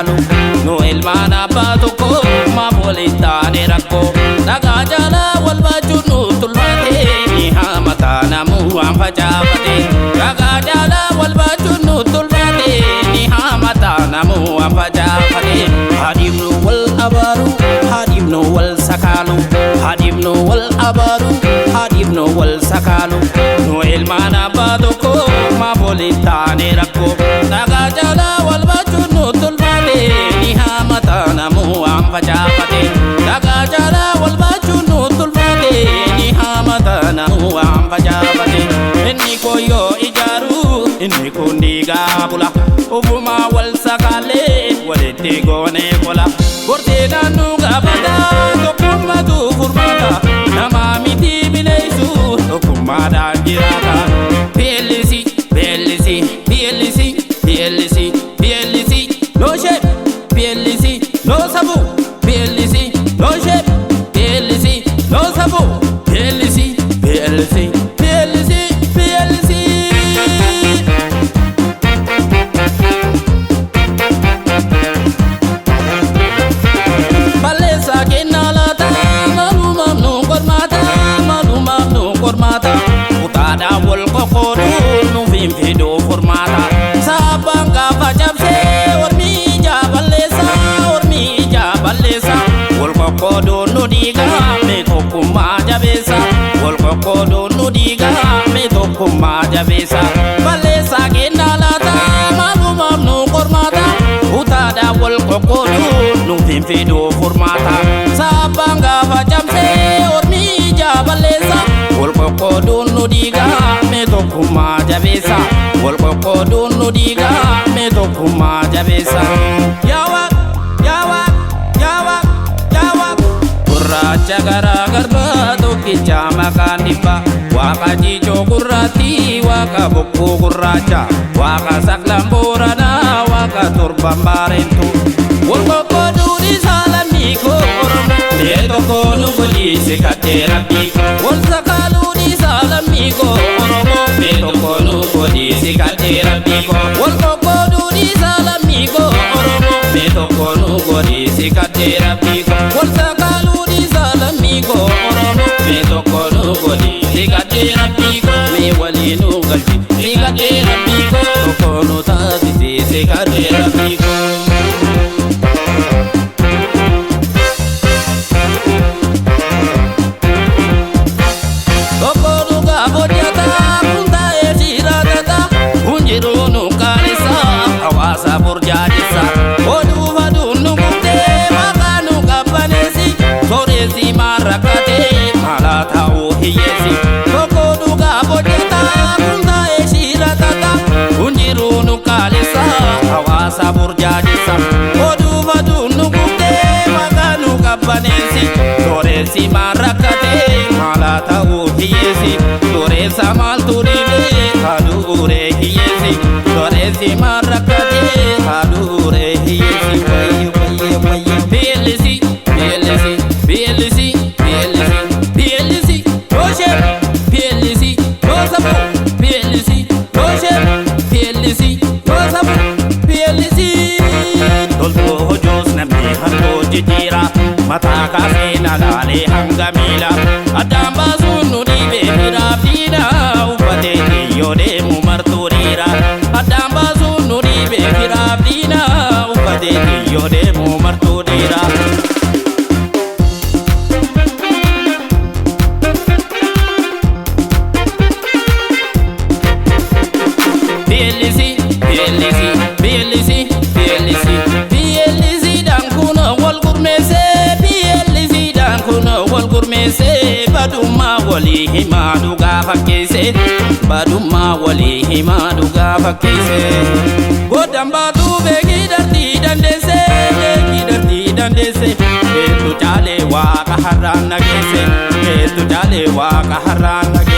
Sakaalu nu ilmaan abbaa tokko maaf waliin taane rakkoo dhagaa jaalaa wal baachuun nu tulfaate ni haamata namuu waan facaafate dhagaa jaalaa wal baachuun nu tulfaate ni haamata namuu waan facaafate haadhiifnu wal abaaru haadhiifnu wal sakaalu haadhiifnu wal abaaru haadhiifnu wal sakaalu nu ilmaan abbaa tokko maaf waliin taane rakkoo dhagaa jaalaa wal baachuun nu tulfaate ni haamata namuu waan facaafate dhagaa jaalaa wal baachuun nu tulfaate ni haamata namuu waan facaafate inni koyyoo ijaaru inni kun diigaa bula ufumaa wal sakaalee walitti goonee qola gortee naannoo gaafata tokkummaatu furmaata namaa miti bineensu tokkummaadhaan jiraata. PLC PLC PLC PLC PLC no shape PLC no sabu PLC no shape PLC no sabu PLC PLC PLC PLC. Balleessaa kennaa laata maalumaaf nu qormaata maalumaaf nu qormaata kutaadhaan wal qoqqooduun nuuf hin fiduu furmaata saabbaan gaafa cabsee ormi ijaa balleessa ormi ijaa balleessa wal qoqqooduun nu diigaa mee tokkummaa jabeessa wal qoqqooduun nu diigaa mee tokkummaa jabeessa balleessaa kennaa laata maalumaaf nu qormaata kutaadhaan wal qoqqooduun nuuf hin fiduu furmaata saabbaan gaafa cabsee ormi ijaa balleessa wal qoqqooduun nu diigaa mee tokkummaa jabeessa wal qoqqooduun nu diigaa mee tokkummaa jabeessa. Yaa Waaq yaa Waaq yaa Waaq yaa Waaq gurraacha garaa garbaa tokkicha maqaan dhibba waaqa jiicoo gurraatti waaqa bokkuu gurraacha waaqa saqlan booranaa waaqa torban baareentu wal qoqqooduun isaa lammii koo oromoo mee tokko nu godhiise kattee rabbii wal sakaaluun isaa lammii koo oromoo mee tokko nu godhiise kattee rabbii koo wal qoqqooduun isaa lammii koo oromoo mee tokko nu godhiise kattee rabbii koo wal sakaaluun isaa lammii koo oromoo mee tokko nu godhiise kattee rabbii koo mee walii nu galchise kattee rabbii koo tokko nu taasise kattee rabbii koo. Tokko dhugaa hojjeta kun taa'ee jiraatata kun jiruu nu qaanessa hawaasa burjaajessa oduuf aduun nu gubdee maqaa nu qabbaneessi sooressi maal rakkatee maalaa ta'uu hiyyeessi. Tokko dhugaa hojjeta kun taa'ee jiraatata kun jiruu nu qaanessa hawaasa burjaajessa oduuf aduun nu gubdee maqaa nu qabbaneessi sooressi maal rakkatee maalaa ta'uu hiyyeessi sooressa maaltu dhibee haadhuuree hiyyeessi sooressi maal rakkatee haadhuuree hiyyeessi wayye wayye wayye. PLC PLC PLC PLC PLC no shame PLC no sabu PLC no shame PLC no sabu PLC. Toltuu hojoos namni hangoo jijjiira mataa kaasee na laalee hanga miila addaan baasuun nu dhiibee firaaf diina uffatee xiyyoo deemu martuu dhiira addaan baasuun nu dhiibee firaaf diina uffatee xiyyoo deemu martuu dhiira. PLC PLC PLC PLC PLC dhaan kunoo wal gurmeesse PLC dhaan kunoo wal gurmeesse badummaa walii himaa dhugaa fakkeesse badummaa walii himaa dhugaa fakkeesse godhan baatuu beekii dartii dandeesse beekii dartii dandeesse hedduu caalee waaqa har'aan nageesse hedduu caalee waaqa har'aan nageesse.